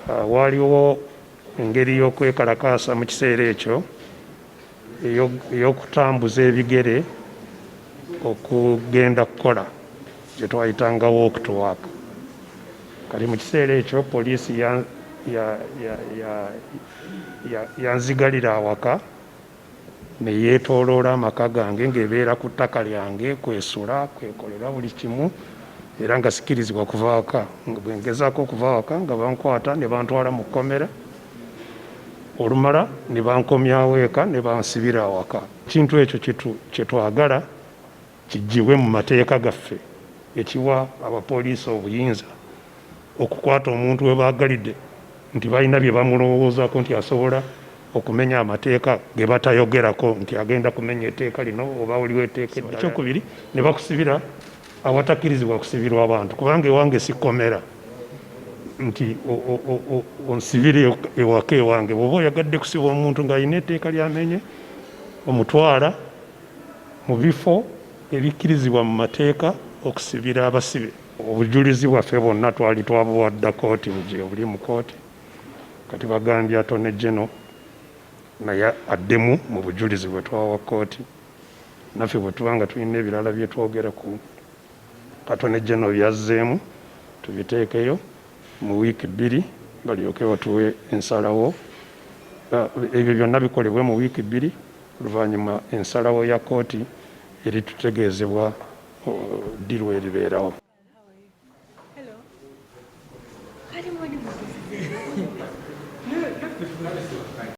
Waaliwo engeri y'okwekalakaasa mu kiseera ekyo ey'okutambuza ebigere okugenda kukola gye twayitanga walk to work. Kati mu kiseera ekyo poliisi yanzigalira awaka ne yeetooloola amaka gange ng'ebeera ku ttaka lyange kwesula kwekolera buli kimu era nga sikirizibwa kuva waka. Bwe ngezaako okuva awaka nga bankwata ne bantwala mu kkomera, olumala ne bankomyawo eka ne bansibira awaka. Ekintu ekyo kye twagala kiggyibwe mu mateeka gaffe ekiwa abapoliisi obuyinza okukwata omuntu we baagalidde nti balina bye bamulowoozaako nti asobola okumenya amateeka ge batayogerako nti agenda kumenya etteeka lino oba waliwo etteeka eddala. Ekyokubiri ne bakusibira awatakkirizibwa kusibirwa abantu kubanga ewange si kkomera nti onsibire ewaka ewange. Bw'oba oyagadde kusiba omuntu ng'alina etteeka ly'amenye omutwala mu bifo ebikkirizibwa mu mateeka okusibira abasibe. Obujulizi bwaffe bwonna twali twabuwa dda kkooti gyebuli mu kkooti. Kati bagambye Attorney General naye addemu mu bujulizi bwe twawa kkooti. Naffe bwe tuba nga tulina ebirala bye twogera ku Attorney General by'azzeemu tubiteekeyo mu wiiki bbiri balyoke batuwe ensalawo. Ebyo byonna bikolebwe mu wiiki bbiri oluvannyuma ensalawo ya kkooti eritutegeezebwa ddi lw'eribeerawo.